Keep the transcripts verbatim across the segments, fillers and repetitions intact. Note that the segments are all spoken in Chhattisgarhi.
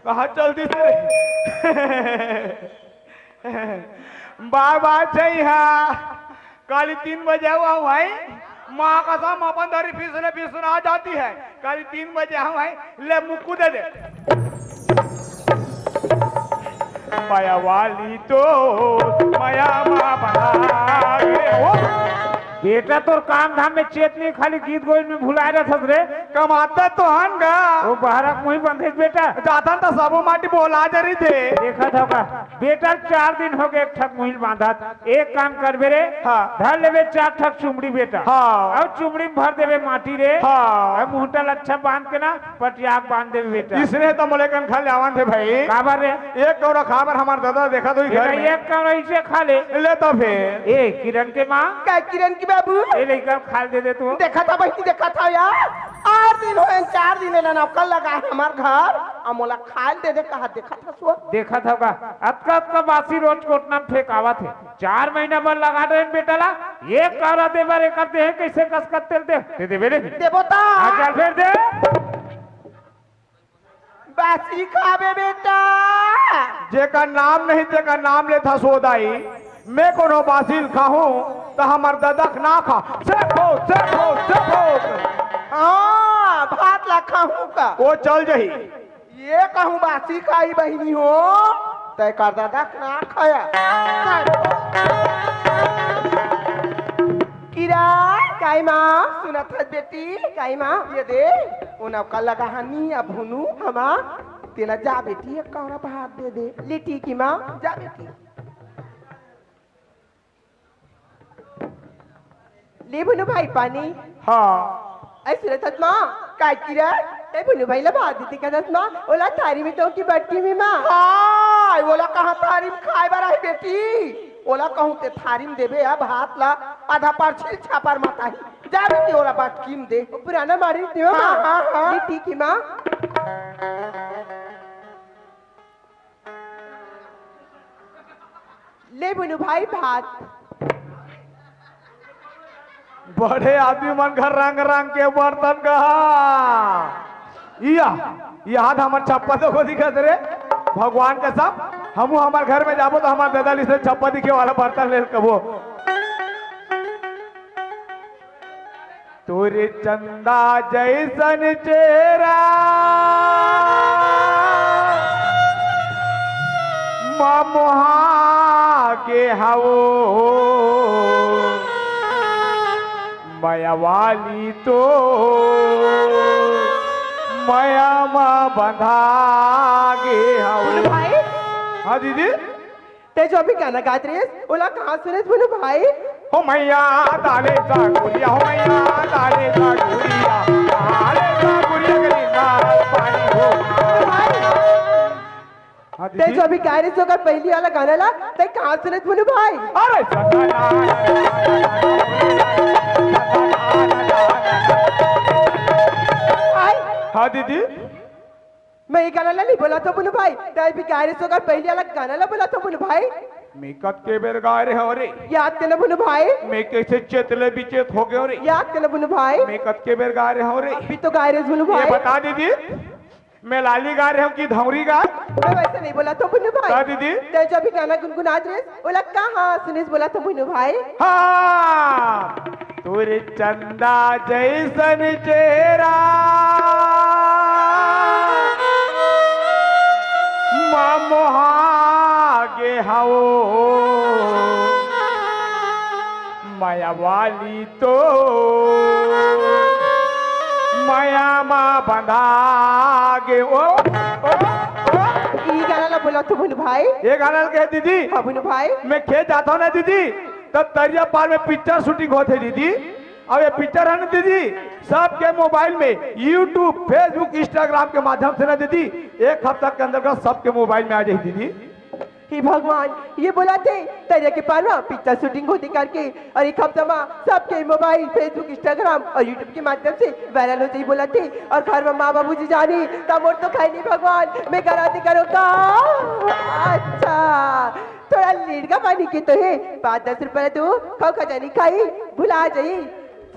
कहाँ चल दिस रे? बाय बाय, जय हा। काली तीन बजे आवा भाई। माँ कसम, अपन दरी फिसले फिसले आ जाती है। काली तीन बजे आवा भाई, ले मुक्कू दे दे। माया वाली तो माया मा बना गे हो। बेटा, तोर काम धाम में चेत नहीं, खाली गीत गोविंद में भुलाए रहत हस रे। कमाते तो हन गा। वो बहरा मुही बंधे बेटा। जाथन त सबो माटी बोला जरी थे। देखत हो का? बेटा, चार दिन हो गए एक ठक मुही ल बांधत। एक काम करबे रे। हाँ। धर लेबे चार ठक चुमड़ी बेटा। हाँ। अउ चुमड़ी में भर देबे माटी रे। हाँ। अउ मुहटा ल अच्छा बांध के ना पटिया के बांध देबे बेटा। इसने तो मोले कन खा ले आवन थे भाई। काबर रे? एक कौड़ा खाबर हमार दादा देखा तो ही घर में। एक कौड़ा इसे खा ले। ले तो फिर। ए, किरण के माँ। का किरण की बाबू? ए, लइका ल खा ले दे दे तू। देखा था बहिनी, देखा था यार। आठ दिन होए, चार दिन एला नौकर लगा है हमार घर। अब मोला खा ले दे दे, कहा देखा था सो। देखा था का? अतका, अतका बासी रोज कोटना में फेंकावत है। चार महीना बर लगा रहे बेटा ला, एक कौड़ा दे बर एकर देहे कैसे कसकत तेल दे, दे दे बेटे। देबो ता। आ, चल फिर दे। बासी खाबे बेटा। जेकर नाम नहीं, तेकर नाम लेथस ओ दाई। मैं कोनो बासी ल खाहूं, त हमर ददक ना खा। से खो, से खो, से खो। हाँ, भात ला खाहूं का? ओ चल जही। ये कहूँ बासी खाई बहिनी हो, तय कर दादा ना खाया। किरा, काई माँ, सुनत हस बेटी, काई माँ, ये दे, उन का लगा हनी अब हुनू हमा, तेला जा बेटी, एक कौड़ा भात दे दे। ले ठीक ही माँ, जा बेटी। ले भुनु भाई पानी। हाँ। ऐ सुरत हस माँ, काय किरा? तै भुनु भाई ला भात देते कदस माँ, ओला थारी में तो की बटकी में माँ। हाँ, ओला कहाँ थारी में खाए बर आही बेटी? ओला कहूँ ते थारी में देबे अब भात ला, आधा पार छील छापर मत आही। जा बेटी ओला बटकी में दे। ओ पुराना मारी देवा हाँ, माँ। हाँ, हाँ। ले ठीक ही माँ। ले बुनु भाई भात। बड़े आदमी मन घर रंग रंग के बर्तन कहा। इया, याद हमर छप्पा तो को दिखत रे। भगवान कसम, हमू हमर घर में जाबो तो हमर ददा लिसे छप्पा दिखे वाला बर्तन ले कबो। तोरे चंदा जैसन चेहरा मा मोहा गे हवो, मया वाली तो मया मा बंधा गे हवो। बोलो भाई। हाँ दीदी। ते जो अभी गाना गात रहिस, ओला कहाँ सुनेस बोलो भाई? हो मैया, डाले सा गुड़िया, हो मैया, डाले सा गुड़िया, डाले सा गुड़िया के नींदा पानी हो। भाई, हाँ, ते दीदी। जो अभी गाय रहिस ओकर पहली वाला गाना ला, ते कहाँ सुनेस बोलो भाई? अरे सतना। भाई। हाँ, दीदी। मैं ये गाना ला नहीं बोला था बुनु भाई, तै भी गाय रहिस ओकर पहली वाला गाना ला बोला था बुनु भाई। मैं कतके बेर गाय रहे हंव रे। याद कर ना बुनु भाई। मैं कैसे चेत ले बिचेत हो गयो रे। याद कर ना बुनु भाई। मैं कतके बेर गाय रहे हंव रे। अभी तो गाय रहिस बुनु ये भाई। बता दीदी, मैं लाली गाय रहे हंव कि धौरी गाय? मैं वैसे नहीं बोला था बुनु भाई। का दीदी? तै जो अभी गाना गुनगुनात रहिस, ओला कहाँ सुनेस बोला था बुनु भाई। हाँ। तोरे चंदा जैसन चेहरा मा मोहा गे हवो, मया वाली तो मया मा बंधा गे। ओ, ओ, ओ। ई गाना ला बोला तो बुनु भाई। ये गाना ला कहे दीदी? हाँ बुनु भाई। मैं खेत जाता हूँ ना दीदी, तब तरिया पार में पिक्चर शूटिंग होत हे दीदी। अब ये पिक्चर है ना दीदी, सबके मोबाइल में YouTube, Facebook, Instagram के माध्यम से ना दीदी, एक हफ्ता के अंदर का सबके मोबाइल में आ जाए दीदी। हे भगवान, ये बोला थे तरिया के पार में पिक्चर शूटिंग होत हे करके, और एक हफ्ता में सबके मोबाइल, Facebook, Instagram और YouTube के माध्यम से वायरल हो जाही बोला थे, और घर में माँ बाबूजी जानी त मोर तो खाई नहीं भगवान, मैं कराती करो का? अच्छा, थोड़ा लेट का पानी के तो है, पाँच दस रुपया दो, खाओ खजानी खाई, भुला जाई।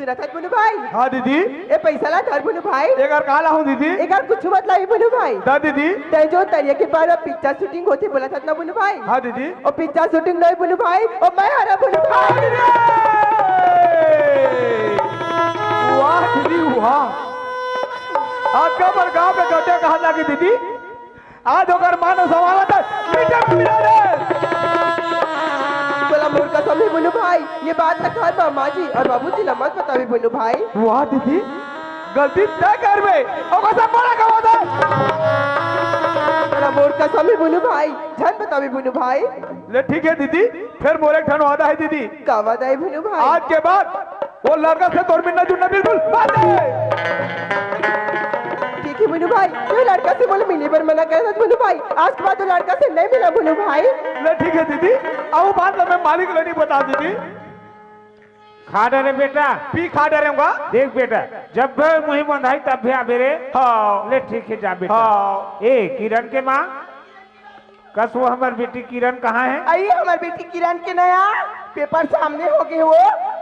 सुनत हस बुनू भाई? हाँ दीदी। ए पैसा ला धर बुनू भाई। एकर का लाहूं दीदी? एकर कुछ मत लाही बुनू भाई। दा दीदी। तैं जो तरिया के पार म पिक्चर शूटिंग होथे बोलत हस ना बुनू भाई? हाँ दीदी। ओ पिक्चर शूटिंग नहीं बुनू भाई, ओ मैं हरा बुनू भाई। वाह दीदी वाह। आज का बड़का बेगटे कहा लागी दीदी। आज ओकर मान सम्मान ला मीठा में मिला दे। बोला मोर कसम हे बुनू भाई, ये बात ला घर मामा जी और बाबूजी ला मत बताबे बुनू भाई। वाह दीदी, गलती तैं करबे, ओकर सब बड़ा गवा दे। बोला मोर कसम हे बुनू भाई, झन बताबे बुनू भाई। ले ठीक हे दीदी, फेर मोर एक ठन वादा हे दीदी। का वादा हे बुनू भाई? आज के बाद वो लड़का से तोर मिलना जुलना बिल्कुल बंद हे। ठीक हे बुनू भाई, तैं लड़का से मोला मिले बर मना करत हस बुनू भाई, आज के बाद वो लड़का से नहीं मिला बुनू भाई। ले ठीक हे दीदी, अब बात ला मैं मालिक ला नहीं बता दीदी। खा डरे बेटा। पी खा डरेंगा। देख बेटा, जब भी मुही बंधाही तब भी आबे रे। हाँ। ले ठीक हे जा बेटा। हाँ। ए किरण के माँ, कस वो हमर बेटी किरण कहाँ हे? अई हमर बेटी किरण के नया पेपर सामने हो गे वो,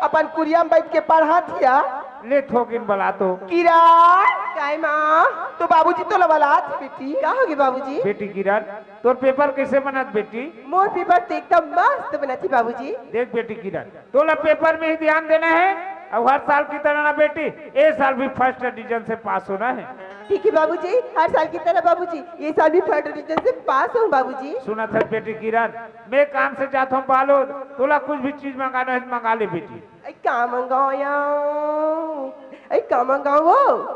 अपन कुरिया में बैठ के पढ़त हिया। ले थोकिन बला तो। किरण। काय माँ? तो बाबूजी तोला बलात हे बेटी। का होगे बाबूजी? बेटी किरण, तोर पेपर कइसे बनत बेटी? मोर पेपर तो एकदम मस्त बनत हे बाबूजी। देख बेटी किरण, तोला पेपर में ही ध्यान देना हे अउ हर साल की तरह ना बेटी, ए साल भी फर्स्ट डिवीजन से पास होना हे। ठीक हे बाबूजी, हर साल की तरह बाबूजी, ये साल भी फर्स्ट डिवीजन से पास होहूं बाबूजी। सुनत हस बेटी किरण, मैं काम से जात हूँ बालोद, तोला कुछ भी चीज मंगाना हे मंगा ले बेटी। अई का मंगावं? अई का मंगावं वो?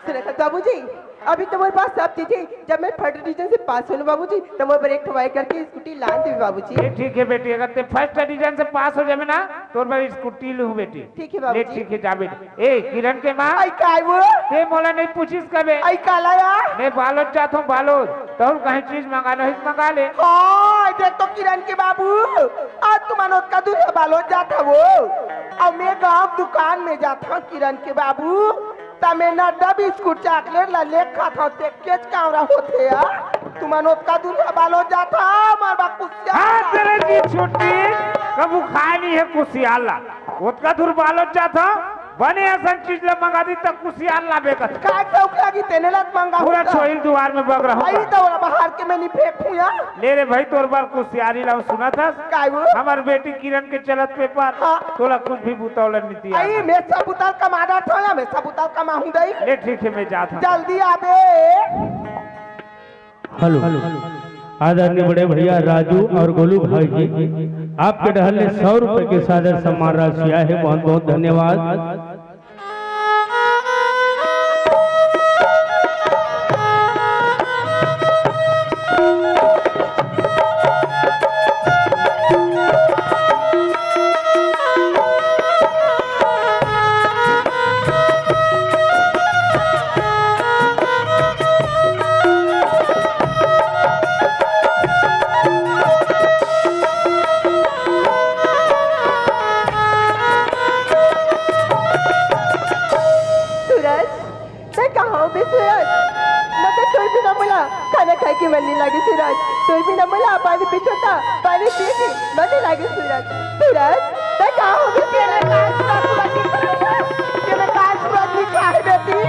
सुनत हस बाबूजी, अभी तो मोर पास सब चीज हे। जब मैं फर्स्ट डिवीजन से पास होहूं बाबूजी, त मोर बर एक ठो वाई करके स्कूटी लान देबे बाबूजी। ए, ठीक हे बेटी, अगर तैं फर्स्ट डिवीजन से पास हो जाबे ना, तोर बर स्कूटी लूहूं बेटी। ठीक हे ले, बाबूजी। ठीक हे, जा बेटी। ए, किरण के माँ। अई, काय वो? तैं मोला नहीं पूछिस कबे? अई, काला या? मैं बालोद जात हूँ, बालोद। तहूं कहीं चीज मंगाना हे, मंगा ले। हाँ, देख तो किरण के बाबू, आज तुमन ओतका दूर बालोद जात हवो। अउ मैं गाँव दुकान में जात हूँ किरण के बाबू। त मैं नड्डा बिस्कुट चॉकलेट ला लेके खात हंव, तेकेच कांवरा होथे या। तुमन ओतका दूर बालोद जात हव, मोर बर कुसियार हाँ, ला। तेरे जी छुट्टी, कभू खाय नइ हे कुसियार ला। ओतका दूर बालोद जात हव, बने असन चीज ला मंगा दिस त कुसियार लाबे कथे। काय भूख लागी तेने ला मंगाहूं पूरा त। छोहिल दुवार में बग रहा हूँ अई का। त ओला बाहर के मैं नइ फेंकहूं या। ले रे भाई, तोर बर कुसियारी लाहूं, सुनत हस? काय वो? हमर बेटी किरण के चलत पेपर, हाँ। तोला कुछ भी बुता वाला नीति अई, आता। मैं सब बुता ल कमा डारत हंव या, मैं सब बुता ल कमाहूं दई। ले ठीक हे, मैं जात हंव। जल्दी आबे। हेलो, आदरणीय बड़े भैया राजू और गोलू भाई जी, आपके डहर ले सौ रुपए के सादर सम्मान राशि आए हे, बहुत बहुत धन्यवाद। सूरज, तैं कहाँ हस बे सूरज? न तो तोर बिना मोला खाना खाए के मन नइ लागे सूरज। तोर बिना मोला पानी पीछू त पानी पिए के मन नइ लागे सूरज। सूरज, तैं कहाँ हस बे सूरज? ये में काय सूरज लिखा हे बेटी?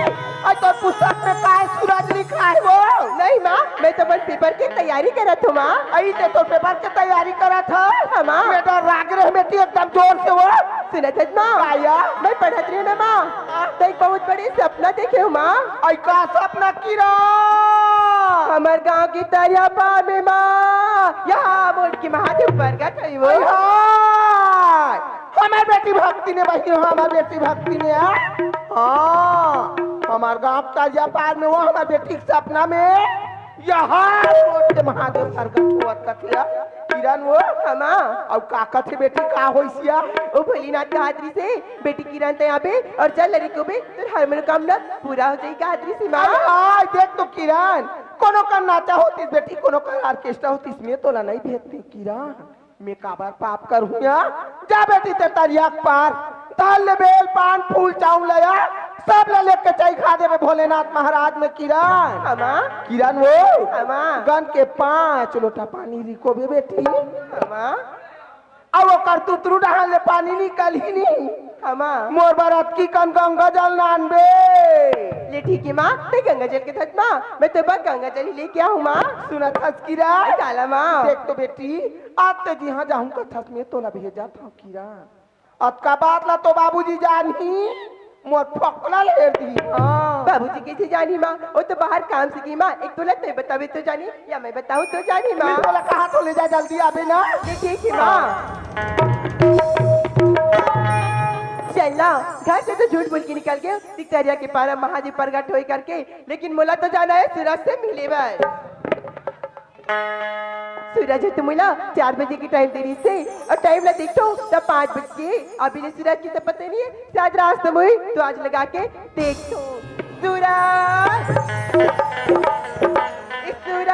अई तोर पुस्तक में काय सूरज लिखा हे वो? नहीं माँ, मैं तो बस पेपर के तैयारी करत हूँ माँ। अई तैं तोर पेपर के तैयारी करत हस? हाँ माँ। मैं तो राग रहे बेटी एकदम जोर से वो। सुनत हस माँ? काय या? मैं पढ़त रहेंव ना माँ, त एक बहुत बड़े सपना देखे हंव माँ। अई का सपना किरण? हमर गांव के तरिया पार में माँ, यहाँ मोटकी महादेव परगट होइस वो। अई हाय, हमर बेटी भक्ति ने बहिनी हो, हमर बेटी भक्ति ने आ। हाँ, हमर गांव के तरिया पार में वो हमर बेटी के सपना में यहाँ मोटकी महादेव परगट होवत कथे या। किरण वो? हाँ माँ। अउ का कथे बेटी, का होइस या? ओ भोलेनाथ कहात रिहिसे, बेटी किरण तैं आबे अउ जल लरिकोबे, तोर हर मनोकामना पूरा हो जाही कहात रिहिसे माँ। अरे हाय, देख तो किरण, कोनो कर नाचा होतिस बेटी, कोनो कर ऑर्केस्ट्रा होतिस, मैं तोला नइ भेजतेंव किरण। मैं काबर पाप करहूं या? जा बेटी तैं तरिया के पार, धर ले बेल, पान, फूल, चाउर लया, सब ला लेके चइखा देबे भोलेनाथ महाराज में किरण। हाँ माँ। किरण वो? हाँ माँ। गन के पांच लोटा पानी रिकोबे बेटी। हाँ माँ। अउ ओकर तुतरू डहान ले पानी निकलही नहीं। हमा। मोर बर अतकी कन गंगा जल नानबे। ले ठीक हे माँ, ते गंगा जल के धत माँ, मैं तो बर गंगा जल ही लेके आहूँ माँ। सुनत हस किरा? काला माँ। देख तो बेटी, आज ते जिहाँ जाहूँ कथस में तोला भेजत हँव किरा। अतका बात ला तो बाबूजी जानही, मोर फोकला ल हेर दिही। हाँ। बाबूजी कइसे जानही माँ? वो तो बाहर काम से गे माँ। एक तोला ते बताबे तो जानही, या मैं बताहूँ तो जानही माँ? मैं तोला कहा तो ले जा, जल्दी आबे ना। ठीक हे माँ। चल ना, घर से तो झूठ बोल के निकल गे, टिकटरिया के पारा महादेव प्रगट होय करके, लेकिन मोला तो जाना हे सूरज से मिले बर। सूरज ह तो मोला चार बजे के टाइम दे रहिस हे, अउ टाइम ला देखथों त पाँच बज गे। अभी ले सूरज के तो पता नहीं हे, शायद रात समूह तो आज लगा के देखथों। सूरज, ए सूरज,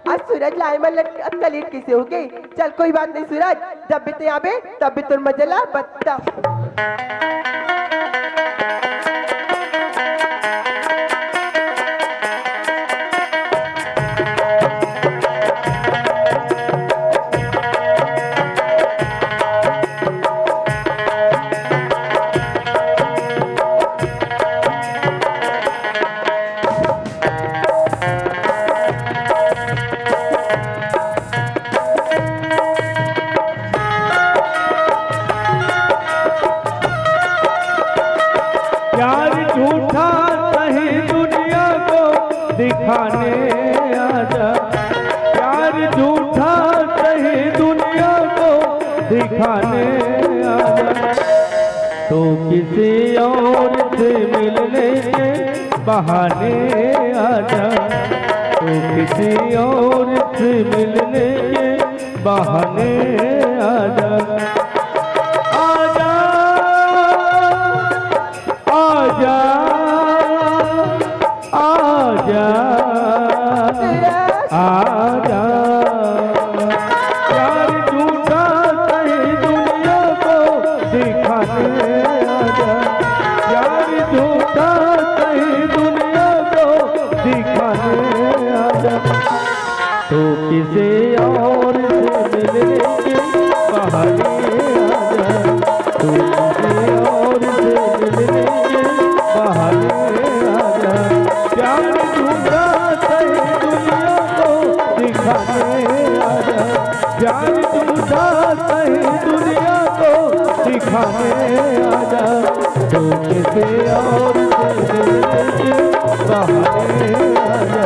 आज सूरज ला आए मन लटकत का लेट कइसे होगे? चल कोई बात नहीं सूरज, जब भी ते आबे तब भी तोर मजा ला बता। प्यार झूठा सही दुनिया को दिखाने आजा, प्यार झूठा सही दुनिया को दिखाने आजा। तू किसी और से मिलने के बहाने आजा, तू किसी और से मिलने के बहाने आजा। आजा, आजा, आजा, आजा। प्यार झूठा सही दुनिया को दिखाने आजा, प्यार झूठा सही दुनिया को दिखाने आजा। तू किसी और से मिलने के बहाने आजा, तू किसी और से मिलने के बहाने आजा। प्यार झूठा सही दुनिया को दिखाने आजा, प्यार झूठा सही दुनिया को दिखाने आजा। तू किसी और से मिलने के बहाने आजा, तू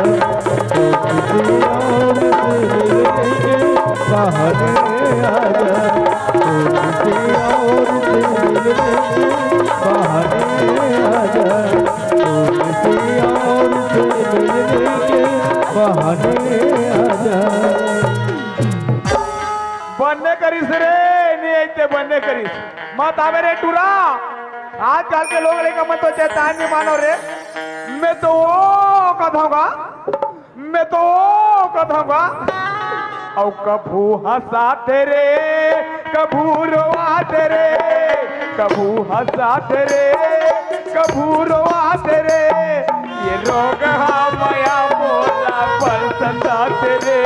किसी और से मिलने के बहाने आजा, तू किसी और से मिलने के बहाने आजा, तू किसी और से मिलने के बहाने आजा। बन्ने करिस रे, नहीं अइते बन्ने करिस। मत आवे रे टूरा। आजकल के लोग लइका मन तो चैतान नहीं मानो रे। मैं तो ओ कथों गा, मैं तो ओ कथों गा। अउ कभू हँसाथे रे, कभू रोवाथे रे, कभू हँसाथे रे, कभू रोवाथे रे। ये रोग हा मया मोला बड़ सताथे रे,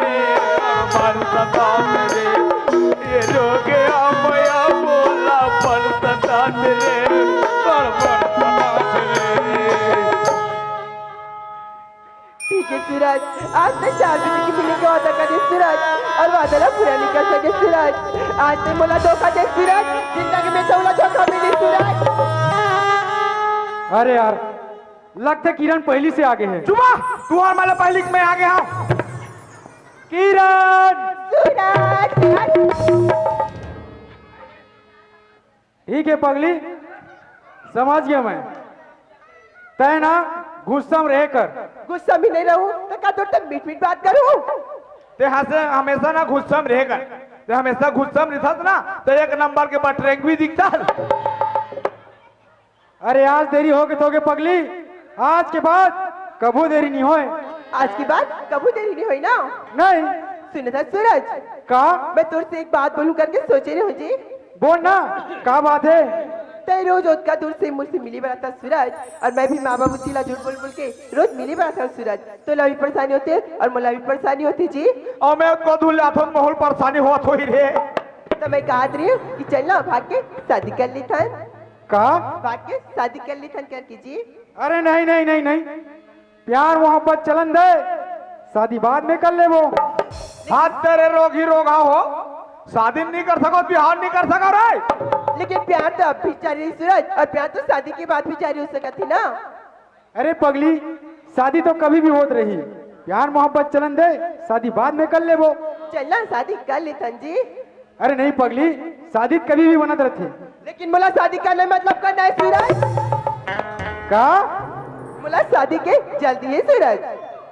बड़ सताथे रे। ये रोग हा मया मोला बड़ सताथे रे, बड़, बड़ सताथे रे। ठीक है सूरज, आज मैं चार बजे की फिल्म का वादा कर दे सूरज, और वादा ला पूरा नहीं कर सके सूरज। आज मैं मोला धोखा दे सूरज, जिंदगी में तोला धोखा मिली सूरज। अरे यार, लगथे किरण पहली से आगे है। चुप! तू और मैं पहली में आगे हँव। किरण! सूरज! ठीक है पगली, समझ गया मैं। तैं ना गुस्सा में रहे कर। गुस्सा में नहीं रहूं तो का तोर तक मीठ मीठ बात करूं? ते हंसे हमेशा ना गुस्सा में रहे कर। ते हमेशा गुस्सा में रहथस ना, तो एक नंबर के बटरेंग भी दिखता। अरे आज देरी होगे तो होगे पगली, आज के बाद कभू देरी नहीं होय। आज के बाद कभू देरी नहीं होय ना? नहीं। सुनत हस सूरज। का? मैं तोर से एक बात बोलूं करके सोचे रहे हूँ जी। बोल ना, का बात है? तैं रोज ओतका दूर से मोर से मिले बर आथस सूरज, अउ मैं भी माँ बाबू जी ला झूठ बोल बोल के रोज मिले बर आथंव सूरज। तोला भी परेशानी होथे अउ मोला भी परेशानी होथे जी। अउ मैं ओतका दूर ले आथंव, मोला परेशानी होत होही रे। त मैं कहत रहेंव कि चल ना भाग के शादी कर लेथन। का? भाग के शादी कर लेथन करके जी। अरे नहीं, नहीं, नहीं, नहीं। प्यार मोहब्बत चलन दे, शादी बाद में कर लेबो। हाथ तेरे रोगी रोगा हो, शादी नहीं कर सको, बिहाव नहीं कर सको रे। लेकिन प्यार तो अब भी जारी है सूरज, अउ प्यार तो शादी के बाद भी जारी हो सकत हे ना। अरे पगली, शादी तो कभी भी होत रही, प्यार मोहब्बत चलन दे, शादी बाद में कर लेबो। चल ना शादी कर लेथन जी। अरे नहीं पगली, शादी कभी भी बनत रथे। लेकिन मोला शादी करना हे मतलब करना हे सूरज। का? मोला शादी के जल्दी हे सूरज।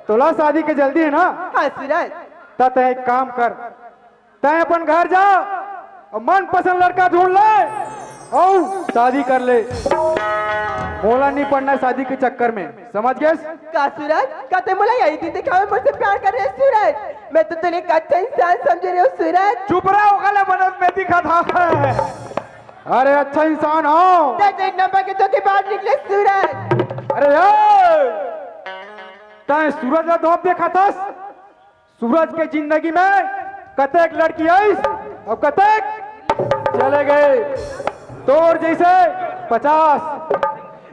तोला शादी के जल्दी हे ना? हाँ सूरज। त तैं एक काम कर, तैं अपन घर जा अउ मनपसंद लड़का ढूंढ ले अउ शादी कर ले। मोला नहीं पड़ना हे शादी के चक्कर में। समझ गेस? का सूरज, का तैं मोला यही दिन दिखावे मोर से प्यार करे हस सूरज? मैं तो तोला एक अच्छा इंसान समझे रहेंव सूरज। चुप रह, ओकर ले बनत में दिखत हे। अरे अच्छा इंसान हो। तैं तो एक नंबर के धोखेबाज निकले सूरज। अरे ए, तैं सूरज ला धोप देखत हस? सूरज के जिंदगी में कतेक लड़की आइस अउ कतेक चले गे। तोर जइसे पचास।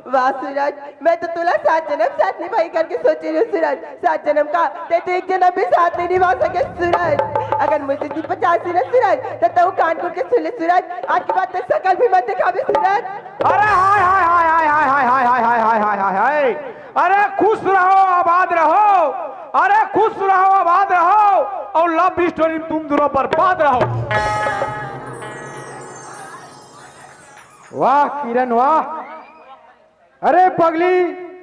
वाह सूरज, मैं तो तोला सात जनम साथ निभाही करके सोचे रहेंव सूरज। सात जनम का, तैं तो एक जनम भी साथ नहीं निभा सके सूरज। अगर मोर से तैं पचास ही ना सूरज, त तैं कान खोल के सुन ले सूरज। आज के बाद तैं शकल भी मत दिखाबे सूरज। अरे हाय, हाय, हाय। अरे खुश रहो, आबाद रहो। अरे खुश रहो, आबाद रहो। अउ love story में तुम दोनों बर्बाद रहो। वाह किरण वाह। अरे पगली,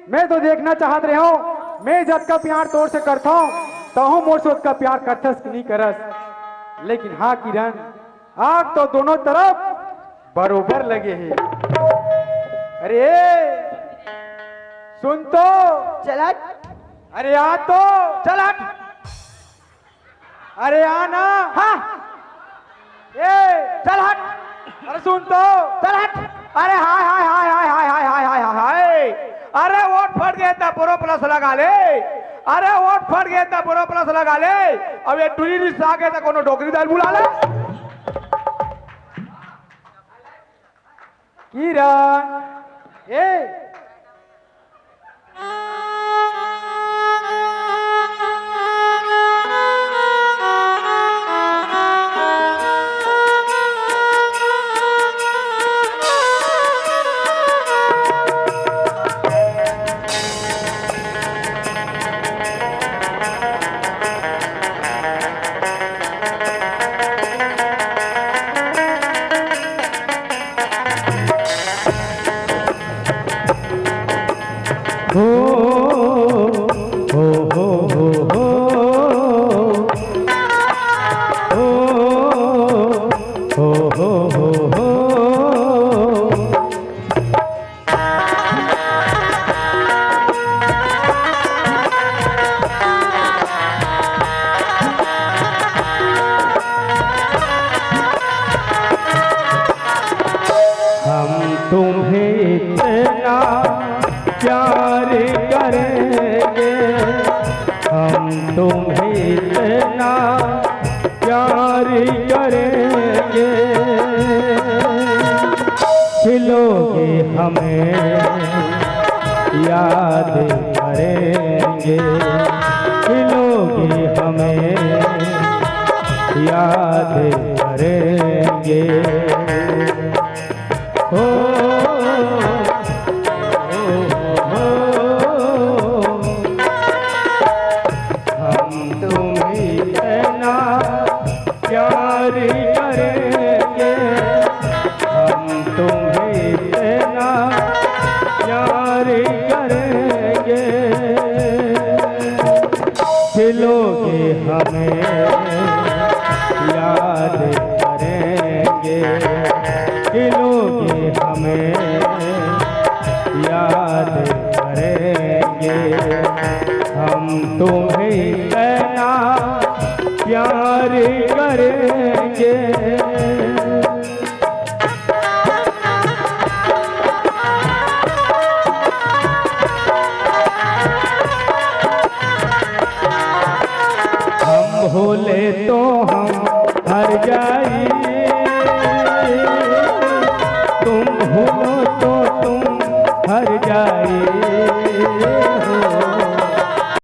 मैं तो देखना चाहत रहेंव, मैं जतका प्यार तोर से करथंव, तहूं मोर से ओतका प्यार करथस कि नहीं करस। लेकिन हाँ किरण, आग तो दोनों तरफ बरोबर लगे हे। अरे सुन तो। चल हट। अरे आ तो। चल हट। अरे आ ना। हाँ। ए, चल हट। अरे सुन तो। चल हट। अरे हाय, हाय, हाय। अरे वोट फट गे त बोरो प्लस लगा ले। अरे वोट फट गे त बोरो प्लस लगा ले। अब ये टूरी रिश्ता आगे त कोनो डोकरी दाल बुला ले। किरण, ए, हम तुम्हें इतना प्यार करेंगे, हम तुम्हें इतना प्यार करेंगे, खिलोगे हमें याद करेंगे, खिलोगे हमें याद करेंगे। हो, हो, हो, हम तुम्हें इतना प्यार करेंगे, हम तुम्हें इतना प्यार करेंगे, खिलोगे हमें याद करेंगे, खिलोगे हमें याद करेंगे, हम तुम्हें इतना प्यार करेंगे।